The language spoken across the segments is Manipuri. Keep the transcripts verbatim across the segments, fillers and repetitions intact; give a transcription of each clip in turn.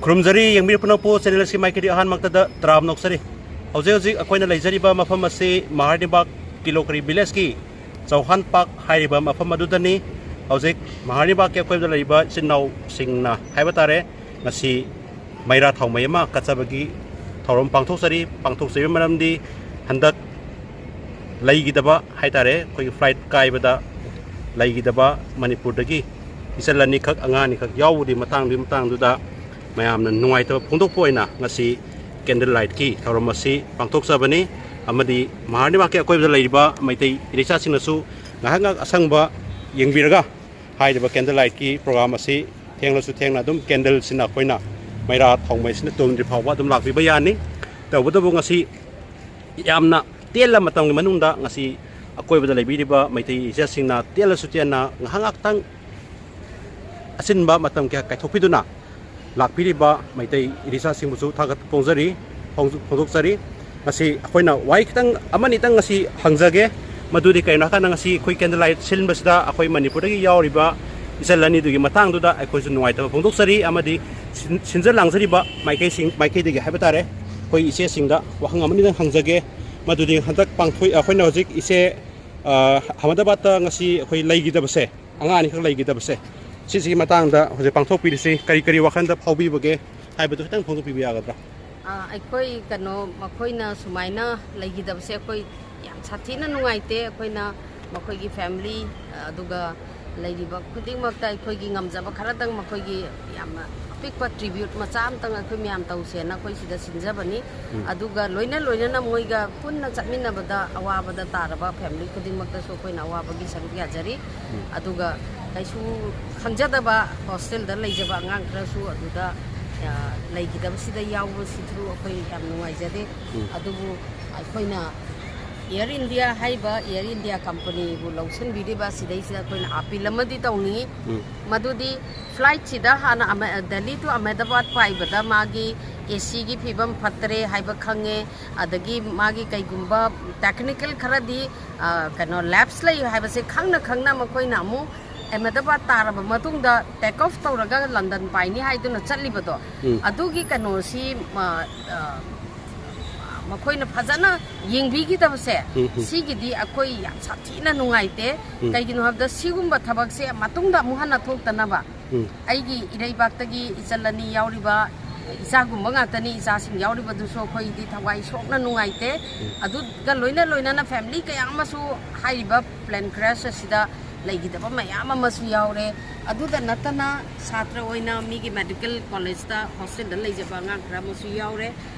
ꯈꯨꯔꯨꯝꯖꯔꯤ, ꯌꯦꯡꯕꯤꯔꯤꯕ ꯄꯨꯝꯅꯃꯛꯄꯨ ꯆꯦꯅꯦꯜ ꯑꯁꯤ ꯃꯥꯏꯀꯩꯗꯒꯤ ꯑꯍꯥꯟꯕꯃꯛꯇꯗ ꯇꯔꯥꯝꯅ ꯑꯣꯛꯆꯔꯤ꯫ ꯍꯧꯖꯤꯛ ꯍꯧꯖꯤꯛ ꯑꯩꯈꯣꯏꯅ ꯂꯩꯖꯔꯤꯕ ꯃꯐꯝ ꯑꯁꯤ ꯃꯍꯥꯔꯅꯤꯕꯥꯒ ꯀꯤꯂꯣꯀꯔꯤ ꯚꯤꯂꯦꯖꯀꯤ ꯆꯧꯍꯥꯟ ꯄꯥꯔꯛ ꯍꯥꯏꯔꯤꯕ ꯃꯐꯝ ꯑꯗꯨꯗꯅꯤ꯫ ꯍꯧꯖꯤꯛ ꯃꯍꯥꯔꯅꯤꯕꯥꯒꯀꯤ ꯑꯀꯣꯏꯕꯗ ꯂꯩꯔꯤꯕ ꯏꯆꯤꯟ ꯏꯅꯥꯎꯁꯤꯡꯅ ꯍꯥꯏꯕ ꯇꯥꯔꯦ, ꯉꯁꯤ ꯃꯩꯔꯥ ꯊꯥꯎꯃꯩ ꯑꯃ ꯀꯠꯆꯕꯒꯤ ꯊꯧꯔꯝ ꯄꯥꯡꯊꯣꯛꯆꯔꯤ꯫ ꯄꯥꯡꯊꯣꯛꯆꯔꯤꯕ ꯃꯔꯝꯗꯤ ꯍꯟꯗꯛ ꯂꯩꯈꯤꯗꯕ ꯍꯥꯏ ꯇꯥꯔꯦ, ꯑꯩꯈꯣꯏꯒꯤ ꯐ꯭ꯂꯥꯏꯠ ꯀꯥꯏꯕꯗ ꯂꯩꯈꯤꯗꯕ ꯃꯅꯤꯄꯨꯔꯗꯒꯤ ꯏꯆꯜ ꯑꯅꯤꯈꯛ, ꯑꯉꯥꯡ ꯑꯅꯤꯈꯛ ꯌꯥꯎꯕꯗꯤ ꯃꯇꯥꯡꯗꯨꯒꯤ ꯃꯇꯥꯡꯗꯨꯗ ꯃꯌꯥꯝꯅ ꯅꯨꯡꯉꯥꯏꯇꯕ ꯐꯣꯡꯗꯣꯛꯄ ꯑꯣꯏꯅ ꯉꯁꯤ ꯀꯦꯟꯗꯜ ꯂꯥꯏꯠꯀꯤ ꯊꯧꯔꯝ ꯑꯁꯤ ꯄꯥꯡꯊꯣꯛꯆꯕꯅꯤ꯫ ꯑꯃꯗꯤ ꯃꯍꯥꯔꯅꯤꯕꯥꯒꯀꯤ ꯑꯀꯣꯏꯕꯗ ꯂꯩꯔꯤꯕ ꯃꯩꯇꯩ ꯏꯔꯩꯆꯥꯁꯤꯡꯅꯁꯨ ꯉꯥꯏꯍꯥꯛ ꯉꯥꯏꯍꯥꯛ ꯑꯁꯪꯕ ꯌꯦꯡꯕꯤꯔꯒ ꯍꯥꯏꯔꯤꯕ ꯀꯦꯟꯗꯜ ꯂꯥꯏꯠꯀꯤ ꯄ꯭ꯔꯣꯒ꯭ꯔꯥꯝ ꯑꯁꯤ ꯊꯦꯡꯂꯁꯨ ꯊꯦꯡꯅ ꯑꯗꯨꯝ ꯀꯦꯟꯗꯜꯁꯤꯅ ꯑꯩꯈꯣꯏꯅ ꯃꯩꯔꯥ ꯊꯥꯎꯃꯩꯁꯤꯅ ꯇꯨꯝꯗ꯭ꯔꯤ ꯐꯥꯎꯕ ꯑꯗꯨꯝ ꯂꯥꯛꯄꯤꯕ ꯌꯥꯅꯤ꯫ ꯇꯧꯕꯇꯕꯨ ꯉꯁꯤ ꯌꯥꯝꯅ ꯇꯦꯜꯂ ꯃꯇꯝꯒꯤ ꯃꯅꯨꯡꯗ ꯉꯁꯤ ꯑꯀꯣꯏꯕꯗ ꯂꯩꯕꯤꯔꯤꯕ ꯃꯩꯇꯩ ꯏꯆꯥꯁꯤꯡꯅ ꯇꯦꯜꯂꯁꯨ ꯇꯦꯟꯅ ꯉꯥꯏꯍꯥꯛ ꯉꯥꯏꯍꯥꯛꯇꯪ ꯑꯆꯤꯟꯕ ꯃꯇꯝ ꯀꯌꯥ ꯀꯥꯏꯊꯣꯛꯄꯤꯗꯨꯅ ꯂꯥꯛꯄꯤꯔꯤꯕ ꯃꯩꯇꯩ ꯏꯔꯩꯆꯥꯁꯤꯡꯕꯨꯁꯨ ꯊꯥꯒꯠꯄ ꯐꯣꯡꯖꯔꯤ, ꯐꯣꯡ-, ꯐꯣꯡꯗꯣꯛꯆꯔꯤ꯫ ꯉꯁꯤ ꯑꯩꯈꯣꯏꯅ ꯋꯥꯍꯩ ꯈꯤꯇꯪ ꯑꯃꯅꯤꯇꯪ ꯉꯁꯤ ꯍꯪꯖꯒꯦ꯫ ꯃꯗꯨꯗꯤ ꯀꯩꯅꯣ ꯍꯥꯏꯀꯥꯟꯗ ꯉꯁꯤ ꯑꯩꯈꯣꯏ ꯀꯦꯟꯗꯜ ꯂꯥꯏꯠ ꯁꯤꯟꯕꯁꯤꯗ ꯑꯩꯈꯣꯏ ꯃꯅꯤꯄꯨꯔꯗꯒꯤ ꯌꯥꯎꯔꯤꯕ ꯏꯆꯜ ꯑꯅꯤꯗꯨꯒꯤ ꯃꯇꯥꯡꯗꯨꯗ ꯑꯩꯈꯣꯏꯁꯨ ꯅꯨꯡꯉꯥꯏꯇꯕ ꯐꯣꯡꯗꯣꯛꯆꯔꯤ꯫ ꯑꯃꯗꯤ ꯁꯤꯟ-, ꯁꯤꯟꯖ ꯂꯥꯡꯖꯔꯤꯕ ꯃꯥꯏꯀꯩꯁꯤꯡ, ꯃꯥꯏꯀꯩꯗꯒꯤ ꯍꯥꯏꯕ ꯇꯥꯔꯦ, ꯑꯩꯈꯣꯏ ꯏꯆꯦꯁꯤꯡꯗ ꯋꯥꯍꯪ ꯑꯃꯅꯤꯗꯪ ꯍꯪꯖꯒꯦ꯫ ꯃꯗꯨꯗꯤ ꯍꯟꯗꯛ ꯄꯥꯡꯊꯣꯛ-, ꯑꯩꯈꯣꯏꯅ ꯍꯧꯖꯤꯛ ꯏꯆꯦ, ꯑ, ꯑꯍꯃꯗꯕꯥꯗꯇ ꯉꯁꯤ ꯑꯩꯈꯣꯏ ꯂꯩꯈꯤꯗꯕꯁꯦ, ꯑꯉꯥꯡ ꯑꯅꯤꯈꯛ ꯂꯩꯈꯤꯗꯕꯁꯦ, ꯁꯤꯁꯤꯒꯤ ꯃꯇꯥꯡꯗ ꯍꯧꯖꯤꯛ ꯄꯥꯡꯊꯣꯛꯄꯤꯔꯤꯁꯤ ꯀꯔꯤ ꯀꯔꯤ ꯋꯥꯈꯜꯗ ꯐꯥꯎꯕꯤꯕꯒꯦ ꯍꯥꯏꯕꯗꯨ ꯈꯤꯇꯪ ꯐꯣꯡꯗꯣꯛꯄꯤꯕ ꯌꯥꯒꯗ꯭ꯔꯥ? ꯑ, ꯑꯩꯈꯣꯏ ꯀꯩꯅꯣ, ꯃꯈꯣꯏꯅ ꯁꯨꯃꯥꯏꯅ ꯂꯩꯈꯤꯗꯕꯁꯦ ꯑꯩꯈꯣꯏ ꯌꯥꯝ ꯁꯥꯊꯤꯅ ꯅꯨꯡꯉꯥꯏꯇꯦ꯫ ꯑꯩꯈꯣꯏꯅ ꯃꯈꯣꯏꯒꯤ ꯐꯦꯃꯤꯂꯤ, ꯑꯗꯨꯒ ꯂꯩꯔꯤꯕ ꯈꯨꯗꯤꯡꯃꯛꯇ ꯑꯩꯈꯣꯏꯒꯤ ꯉꯝꯖꯕ ꯈꯔꯗꯪ, ꯃꯈꯣꯏꯒꯤ ꯌꯥꯝꯅ ꯑꯄꯤꯛꯄ ꯇ꯭ꯔꯤꯕ꯭ꯌꯨꯠ ꯃꯆꯥ ꯑꯃꯇꯪ ꯑꯩꯈꯣꯏ ꯃꯌꯥꯝ ꯇꯧꯁꯦꯅ ꯑꯩꯈꯣꯏ ꯁꯤꯗ ꯁꯤꯟꯖꯕꯅꯤ꯫ ꯎꯝ꯫ ꯑꯗꯨꯒ ꯂꯣꯏꯅ ꯂꯣꯏꯅꯅ ꯃꯣꯏꯒ ꯄꯨꯟꯅ ꯆꯠꯃꯤꯟꯅꯕꯗ ꯑꯋꯥꯕꯗ ꯇꯥꯔꯕ ꯐꯦꯃꯤꯂꯤ ꯈꯨꯗꯤꯡꯃꯛꯇꯁꯨ ꯑꯩꯈꯣꯏꯅ ꯑꯋꯥꯕꯒꯤ ꯁꯔꯨꯛ ꯌꯥꯖꯔꯤ꯫ ꯎꯝ꯫ ꯑꯗꯨꯒ ꯀꯩꯁꯨ ꯈꯪꯖꯗꯕ ꯍꯣꯁꯇꯦꯜꯗ ꯂꯩꯖꯕ ꯑꯉꯥꯡ ꯈꯔꯁꯨ ꯑꯗꯨꯗ, ꯑ, ꯂꯩꯈꯤꯗꯕꯁꯤꯗ ꯌꯥꯎꯕꯁꯤꯁꯨ ꯑꯩꯈꯣꯏ ꯌꯥꯝ ꯅꯨꯡꯉꯥꯏꯖꯗꯦ꯫ ꯎꯝ꯫ ꯑꯗꯨꯕꯨ ꯑꯩꯈꯣꯏꯅ ꯑꯦꯌꯔ ꯏꯟꯗꯤꯌꯥ ꯍꯥꯏꯔꯤꯕ ꯑꯦꯌꯔ ꯏꯟꯗꯤꯌꯥ ꯀꯝꯄꯅꯤꯕꯨ ꯂꯧꯁꯤꯟꯕꯤꯔꯤꯕ ꯁꯤꯗꯩꯁꯤꯗ ꯑꯩꯈꯣꯏꯅ ꯑꯄꯤꯜ ꯑꯃꯗꯤ ꯇꯧꯅꯤꯡꯉꯤ꯫ ꯎꯝ꯫ ꯃꯗꯨꯗꯤ ꯐ꯭ꯂꯥꯏꯠꯁꯤꯗ ꯍꯥꯟꯅ ꯑꯃ-, ꯗꯦꯜꯂꯤ to ꯑꯍꯃꯦꯗꯕꯥꯗ ꯄꯥꯏꯕꯗ ꯃꯥꯒꯤ ꯑꯦ ꯁꯤꯒꯤ ꯐꯤꯕꯝ ꯐꯠꯇ꯭ꯔꯦ ꯍꯥꯏꯕ ꯈꯪꯉꯦ, ꯑꯗꯒꯤ ꯃꯥꯒꯤ ꯀꯩꯒꯨꯝꯕ ꯇꯦꯛꯅꯤꯀꯦꯜ ꯈꯔꯗꯤ, ꯑ, ꯀꯩꯅꯣ, ꯂꯦꯞꯁ ꯂꯩ ꯍꯥꯏꯕꯁꯦ ꯈꯪꯅ ꯈꯪꯅ ꯃꯈꯣꯏꯅ ꯑꯃꯨꯛ ꯑꯍꯃꯗꯕꯥꯗ ꯇꯥꯔꯕ ꯃꯇꯨꯡꯗ ꯇꯦꯛ ꯑꯣꯐ ꯇꯧꯔꯒ ꯂꯟꯗꯟ ꯄꯥꯏꯅꯤ ꯍꯥꯏꯗꯨꯅ ꯆꯠꯂꯤꯕꯗꯣ, ꯎꯝ꯫ ꯑꯗꯨꯒꯤ ꯀꯩꯅꯣꯁꯤ, ꯃ-, ꯑ, ꯃꯈꯣꯏꯅ ꯐꯖꯅ ꯌꯦꯡꯕꯤꯈꯤꯗꯕꯁꯦ, ꯎꯝ, ꯎꯝ꯫ ꯁꯤꯒꯤꯗꯤ ꯑꯩꯈꯣꯏ ꯌꯥꯝ ꯁꯥꯊꯤꯅ ꯅꯨꯡꯉꯥꯏꯇꯦ꯫ ꯎꯝ꯫ ꯀꯩꯒꯤꯅꯣ ꯍꯥꯏꯕꯗ, ꯁꯤꯒꯨꯝꯕ ꯊꯕꯛꯁꯦ ꯃꯇꯨꯡꯗ ꯑꯃꯨꯛ ꯍꯟꯅ ꯊꯣꯛꯇꯅꯕ ꯎꯝ꯫ ꯑꯩꯒꯤ ꯏꯔꯩꯕꯥꯛꯇꯒꯤ ꯏꯆꯜ ꯑꯅꯤ ꯌꯥꯎꯔꯤꯕ, ꯏꯆꯥꯒꯨꯝꯕ ꯉꯥꯛꯇꯅꯤ, ꯏꯆꯥꯁꯤꯡ ꯌꯥꯎꯔꯤꯕꯗꯨꯁꯨ ꯑꯩꯈꯣꯏꯗꯤ ꯊꯋꯥꯏ ꯁꯣꯛꯅ ꯅꯨꯡꯉꯥꯏꯇꯦ꯫ ꯎꯝ꯫ ꯑꯗꯨꯒ ꯂꯣꯏꯅ ꯂꯣꯏꯅꯅ ꯐꯦꯃꯤꯂꯤ ꯀꯌꯥ ꯑꯃꯁꯨ ꯍꯥꯏꯔꯤꯕ ꯄ꯭ꯂꯦꯟ ꯀ꯭ꯔꯦꯁ ꯑꯁꯤꯗ ꯂꯩꯈꯤꯗꯕ ꯃꯌꯥꯝ ꯑꯃꯁꯨ ꯌꯥꯎꯔꯦ꯫ ꯑꯗꯨꯗ ꯅꯠꯇꯅ ꯁꯥꯇ꯭ꯔ ꯑꯣꯏꯅ ꯃꯤꯒꯤ ꯃꯦꯗꯤꯀꯦꯜ ꯀꯣꯂꯦꯖꯇ ꯍꯣꯁꯇꯦꯜꯗ ꯂꯩꯖꯕ ꯑꯉꯥꯡ ꯈꯔ ꯑꯃꯁꯨ ꯌꯥꯎꯔꯦ꯫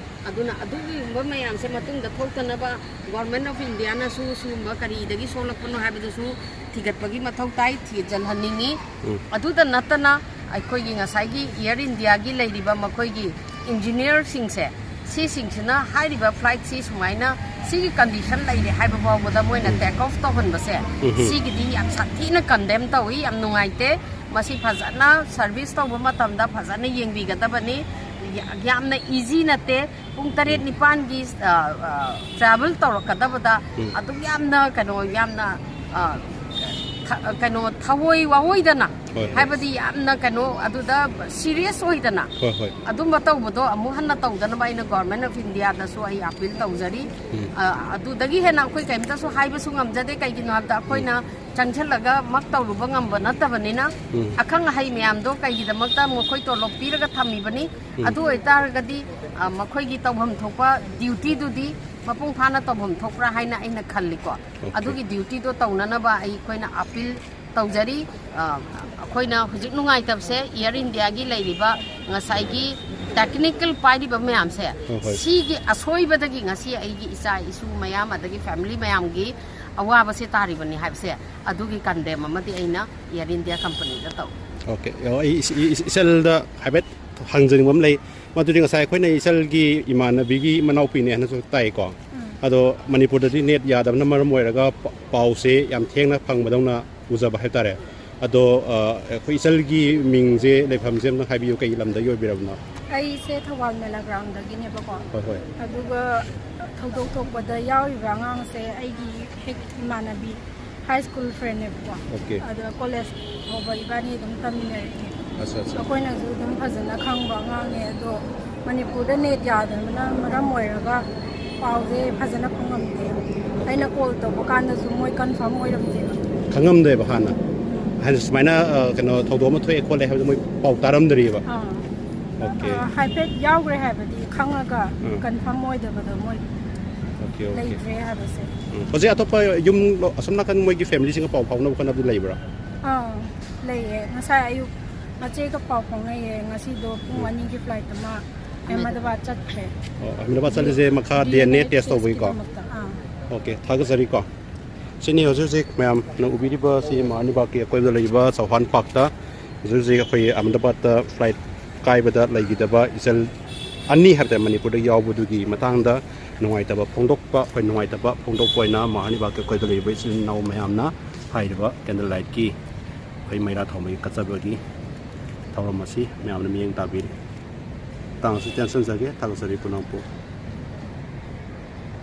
ꯑꯗꯨꯅ ꯑꯗꯨꯒꯨꯝꯕ ꯃꯌꯥꯝꯁꯦ ꯃꯇꯨꯡꯗ ꯊꯣꯛꯇꯅꯕ Government of Indiaꯅꯁꯨ ꯁꯤꯒꯨꯝꯕ ꯀꯔꯤꯗꯒꯤ ꯁꯣꯛꯂꯛꯄꯅꯣ ꯍꯥꯏꯕꯗꯨꯁꯨ ꯊꯤꯒꯠꯄꯒꯤ ꯃꯊꯧ ꯇꯥꯏ, ꯊꯤꯖꯤꯜꯍꯟꯅꯤꯡꯉꯤ꯫ ꯎꯝ꯫ ꯑꯗꯨꯗ ꯅꯠꯇꯅ ꯑꯩꯈꯣꯏꯒꯤ ꯉꯁꯥꯏꯒꯤ Air Indiaꯒꯤ ꯂꯩꯔꯤꯕ ꯃꯈꯣꯏꯒꯤ ꯏꯟꯖꯤꯅꯤꯌꯔꯁꯤꯡꯁꯦ, ꯁꯤꯁꯤꯡꯁꯤꯅ ꯍꯥꯏꯔꯤꯕ ꯐ꯭ꯂꯥꯏꯠꯁꯤ ꯁꯨꯃꯥꯏꯅ ꯁꯤꯒꯤ ꯀꯟꯗꯤꯁꯟ ꯂꯩꯔꯦ ꯍꯥꯏꯕ ꯐꯥꯎꯕꯗ ꯃꯣꯏꯅ ꯎꯝ꯫ ꯇꯦꯛ ꯑꯣꯐ ꯇꯧꯍꯟꯕꯁꯦ, ꯎꯝ꯫ ꯁꯤꯒꯤꯗꯤ ꯌꯥꯝ ꯁꯥꯊꯤꯅ ꯀꯟꯗꯦꯝ ꯇꯧꯏ, ꯌꯥꯝ ꯅꯨꯡꯉꯥꯏꯇꯦ꯫ ꯃꯁꯤ ꯐꯖꯅ ꯁꯔꯚꯤꯁ ꯇꯧꯕ ꯃꯇꯝꯗ ꯐꯖꯅ ꯌꯦꯡꯕꯤꯒꯗꯕꯅꯤ꯫ ꯌꯥ-, ꯌꯥꯝꯅ ꯏꯖꯤ ꯅꯠꯇꯦ꯫ ꯄꯨꯡ ꯇꯔꯦꯠ ꯎꯝ꯫ ꯅꯤꯄꯥꯟꯒꯤ, ꯑ, ꯑ, ꯇ꯭ꯔꯥꯚꯦꯜ ꯇꯧꯔꯛꯀꯗꯕꯗ ꯎꯝ꯫ ꯑꯗꯨꯛ ꯌꯥꯝꯅ ꯀꯩꯅꯣ, ꯌꯥꯝꯅ, ꯑ, ꯊ-, ꯀꯩꯅꯣ, ꯊꯑꯣꯏ ꯋꯥꯑꯣꯏꯗꯅ, ꯍꯣꯏ, ꯍꯣꯏ꯫ ꯍꯥꯏꯕꯗꯤ ꯌꯥꯝꯅ ꯀꯩꯅꯣ, ꯑꯗꯨꯗ ꯁꯤꯔꯤꯌꯁ ꯑꯣꯏꯗꯅ ꯍꯣꯏ, ꯍꯣꯏ꯫ ꯑꯗꯨꯝꯕ ꯇꯧꯕꯗꯣ ꯑꯃꯨꯛ ꯍꯟꯅ ꯇꯧꯗꯅꯕ ꯑꯩꯅ Government of Indiaꯗꯁꯨ ꯑꯩ ꯑꯄꯤꯜ ꯇꯧꯖꯔꯤ꯫ ꯎꯝ꯫ ꯑ, ꯑꯗꯨꯗꯒꯤ ꯍꯦꯟꯅ ꯑꯩꯈꯣꯏ ꯀꯩꯝꯇꯁꯨ ꯍꯥꯏꯕꯁꯨ ꯉꯝꯖꯗꯦ꯫ ꯀꯩꯒꯤꯅꯣ ꯍꯥꯏꯕꯗ ꯑꯩꯈꯣꯏꯅ ꯎꯝ꯫ ꯆꯪꯁꯤꯜꯂꯒ ꯃꯛ ꯇꯧꯔꯨꯕ ꯉꯝꯕ ꯅꯠꯇꯕꯅꯤꯅ, ꯎꯝ꯫ ꯑꯈꯪ ꯑꯍꯩ ꯃꯌꯥꯝꯗꯣ ꯀꯩꯒꯤꯗꯃꯛꯇ ꯃꯈꯣꯏ ꯇꯣꯂꯣꯞ ꯄꯤꯔꯒ ꯊꯝꯃꯤꯕꯅꯤ? ꯎꯝ꯫ ꯑꯗꯨ ꯑꯣꯏꯇꯥꯔꯒꯗꯤ, ꯑ, ꯃꯈꯣꯏꯒꯤ ꯇꯧꯐꯝ ꯊꯣꯛꯄ ꯗ꯭ꯌꯨꯇꯤꯗꯨꯗꯤ ꯃꯄꯨꯡ ꯐꯥꯅ ꯇꯧꯐꯝ ꯊꯣꯛꯄ꯭ꯔꯥ ꯍꯥꯏꯅ ꯑꯩꯅ ꯈꯜꯂꯤꯀꯣ꯫ ꯑꯣꯀꯦ꯫ ꯑꯗꯨꯒꯤ ꯗ꯭ꯌꯨꯇꯤꯗꯣ ꯇꯧꯅꯅꯕ ꯑꯩꯈꯣꯏꯅ ꯑꯄꯤꯜ ꯇꯧꯖꯔꯤ꯫ ꯑ, ꯑꯩꯈꯣꯏꯅ ꯍꯧꯖꯤꯛ ꯅꯨꯡꯉꯥꯏꯇꯕꯁꯦ Air Indiaꯒꯤ ꯂꯩꯔꯤꯕ ꯉꯁꯥꯏꯒꯤ ꯇꯦꯛꯅꯤꯀꯦꯜ ꯄꯥꯏꯔꯤꯕ ꯃꯌꯥꯝꯁꯦ, ꯍꯣꯏ, ꯍꯣꯏ꯫ ꯁꯤꯒꯤ ꯑꯁꯣꯏꯕꯗꯒꯤ ꯉꯁꯤ ꯑꯩꯒꯤ ꯏꯆꯥ ꯏꯁꯨ ꯃꯌꯥꯝ ꯑꯗꯒꯤ ꯐꯦꯃꯤꯂꯤ ꯃꯌꯥꯝꯒꯤ ꯑꯋꯥꯕꯁꯦ ꯇꯥꯔꯤꯕꯅꯤ ꯍꯥꯏꯕꯁꯦ, ꯑꯗꯨꯒꯤ ꯀꯟꯗꯦꯝ ꯑꯃꯗꯤ ꯑꯩꯅ Air India companyꯗ ꯇꯧꯏ꯫ ꯑꯣꯀꯦ꯫ ꯑꯣ, ꯑꯩ ꯏꯆ-, ꯏ-, ꯏꯆ-, ꯏꯆꯜꯗ ꯍꯥꯏꯐꯦꯠ ꯍꯪꯖꯅꯤꯡꯕ ꯑꯃ ꯂꯩ꯫ ꯃꯗꯨꯗꯤ ꯉꯁꯥꯏ ꯑꯩꯈꯣꯏꯅ ꯏꯆꯜꯒꯤ ꯏꯃꯥꯟꯅꯕꯤꯒꯤ ꯃꯅꯥꯎꯄꯤꯅꯦ ꯍꯥꯏꯅꯁꯨ ꯇꯥꯏꯀꯣ꯫ ꯎꯝ꯫ ꯑꯗꯣ ꯃꯅꯤꯄꯨꯔꯗꯗꯤ ꯅꯦꯠ ꯌꯥꯗꯕꯅ ꯃꯔꯝ ꯑꯣꯏꯔꯒ ꯄ-, ꯄꯥꯎꯁꯦ ꯌꯥꯝ ꯊꯦꯡꯅ ꯐꯪꯕꯗꯧꯅ ꯎꯖꯕ ꯍꯥꯏꯕ ꯇꯥꯔꯦ꯫ ꯑꯗꯣ, ꯑ, ꯑꯩꯈꯣꯏ ꯏꯆꯜꯒꯤ ꯃꯤꯡꯁꯦ, ꯂꯩꯐꯝꯁꯦ ꯑꯝꯇꯪ ꯍꯥꯏꯕꯤꯌꯨ, ꯀꯩ ꯂꯝꯗꯒꯤ ꯑꯣꯏꯕꯤꯔꯕꯅꯣ? ꯑꯩꯁꯦ ꯊꯧꯕꯥꯜ ꯃꯦꯂꯥ ꯒ꯭ꯔꯥꯎꯟꯗꯒꯤꯅꯦꯕꯀꯣ꯫ ꯍꯣꯏ, ꯍꯣꯏ꯫ ꯑꯗꯨꯒ ꯊꯧꯗꯣꯛ ꯊꯣꯛꯄꯗ ꯌꯥꯎꯔꯤꯕ ꯑꯉꯥꯡꯁꯦ ꯑꯩꯒꯤ ꯍꯦꯛ ꯏꯃꯥꯟꯅꯕꯤ High school friendꯅꯦꯕꯀꯣ꯫ Okay. ꯑꯗ college ꯐꯥꯎꯕ ꯏꯕꯥꯅꯤ ꯑꯗꯨꯝ ꯇꯝꯃꯤꯟꯅꯔꯛꯑꯦ꯫ ꯑꯠꯆꯥ ꯑꯠꯆꯥ꯫ ꯑꯩꯈꯣꯏꯅꯁꯨ ꯑꯗꯨꯝ ꯐꯖꯅ ꯈꯪꯕ ꯑꯉꯥꯡꯅꯦ, ꯑꯗꯣ ꯃꯅꯤꯄꯨꯔꯗ net ꯌꯥꯗꯕꯅ ꯃꯔꯝ ꯑꯣꯏꯔꯒ ꯄꯥꯎꯁꯦ ꯐꯖꯅ ꯐꯪꯉꯝꯗꯦ꯫ ꯑꯩꯅ call ꯇꯧꯕ ꯀꯥꯟꯗꯁꯨ ꯃꯣꯏ confirm ꯑꯣꯏꯔꯝꯗꯦꯕ꯫ ꯈꯪꯉꯝꯗꯦꯕ ꯍꯥꯟꯅ? ꯍꯥꯏꯅ ꯁꯨꯃꯥꯏꯅ ꯑ, ꯀꯩꯅꯣ ꯊꯧꯗꯣꯛ ꯑꯃ ꯊꯣꯛꯑꯦ ꯈꯣꯠꯂꯦ ꯍꯥꯏꯕꯗꯣ ꯃꯣꯏ ꯄꯥꯎ ꯇꯥꯔꯝꯗ꯭ꯔꯤꯕ? ꯑꯥ꯫ Okay. ꯑ, ꯍꯥꯏꯐꯦꯠ ꯌꯥꯎꯈ꯭ꯔꯦ ꯍꯥꯏꯕꯗꯤ ꯈꯪꯉꯒ ꯎꯝ꯫ confirm ꯑꯣꯏꯗꯕꯗꯣ ꯃꯣꯏ Okay, okay. ꯂꯩꯇ꯭ꯔꯦ ꯍꯥꯏꯕꯁꯦ꯫ ꯎꯝ꯫ ꯍꯧꯖꯤꯛ ꯑꯇꯣꯞꯄ ꯌꯨꯝ ꯂꯣ-, ꯑꯁꯣꯝ ꯅꯥꯀꯟ ꯃꯣꯏꯒꯤ familyꯁꯤꯡꯒ ꯄꯥꯎ ꯐꯥꯎꯅꯕ ꯈꯣꯠꯅꯕꯗꯤ ꯂꯩꯕ꯭ꯔꯥ? ꯑꯥ, ꯂꯩꯌꯦ꯫ ꯉꯁꯥꯏ ꯑꯌꯨꯛ ꯃꯆꯦꯒ ꯄꯥꯎ ꯐꯥꯎꯅꯩꯌꯦ꯫ ꯉꯁꯤꯗꯣ ꯄꯨꯡ ꯑꯅꯤꯒꯤ flightꯇ ꯃꯥ ꯑꯍꯃꯗꯥꯕꯥꯗ ꯆꯠꯈ꯭ꯔꯦ꯫ ꯑꯣ, ꯑꯍꯃꯗꯥꯕꯥꯗ ꯆꯠꯂꯤꯁꯦ ꯃꯈꯥ DNA test ꯇꯧꯕꯒꯤꯀꯣ? ꯇꯦꯁꯀꯤꯗꯃꯛꯇ꯫ ꯑꯥ꯫ Okay, ꯊꯥꯒꯠꯆꯔꯤꯀꯣ꯫ ꯁꯤꯅꯤ ꯍꯧꯖꯤꯛ ꯍꯧꯖꯤꯛ ꯃꯌꯥꯝꯅ ꯎꯕꯤꯔꯤꯕ ꯁꯤ ꯃꯍꯥꯔꯥꯅꯤ ꯕꯥꯒꯀꯤ ꯑꯀꯣꯏꯕꯗ ꯂꯩꯔꯤꯕ ꯆꯧꯍꯥꯟ ꯄꯥꯔꯛꯇ ꯍꯧꯖꯤꯛ ꯍꯧꯖꯤꯛ ꯑꯩꯈꯣꯏ ꯑꯍꯃꯗꯥꯕꯥꯗꯇ flight ꯀꯥꯏꯕꯗ ꯂꯩꯈꯤꯗꯕ ꯏꯆꯜ ꯑꯅꯤ ꯍꯥꯏꯕ ꯇꯥꯔꯦ ꯃꯅꯤꯄꯨꯔꯗ ꯌꯥꯎꯕꯗꯨꯒꯤ ꯃꯇꯥꯡꯗ ꯅꯨꯡꯉꯥꯏꯇꯕ ꯐꯣꯡꯗꯣꯛꯄ, ꯑꯩꯈꯣꯏ ꯅꯨꯡꯉꯥꯏꯇꯕ ꯐꯣꯡꯗꯣꯛꯄ ꯑꯣꯏꯅ ꯃꯍꯥꯔꯥꯅꯤ ꯕꯥꯒꯀꯤ ꯑꯀꯣꯏꯕꯗ ꯂꯩꯔꯤꯕ ꯏꯆꯤꯜ ꯏꯅꯥꯎ ꯃꯌꯥꯝꯅ ꯍꯥꯏꯔꯤꯕ candle lightꯀꯤ ꯑꯩꯈꯣꯏ ꯃꯩꯔꯥ ꯊꯥꯎꯃꯩ ꯀꯠꯆꯕꯒꯤ ꯊꯧꯔꯝ ꯑꯁꯤ ꯃꯌꯥꯝꯅ ꯃꯤꯠꯌꯦꯡ ꯇꯥꯕꯤꯔꯤ꯫ ꯃꯇꯥꯡ ꯑꯁꯤ ꯇꯦꯟꯁꯤꯟꯖꯒꯦ꯫ ꯊꯥꯒꯠꯆꯔꯤ ꯄꯨꯝꯅꯃꯛꯄꯨ꯫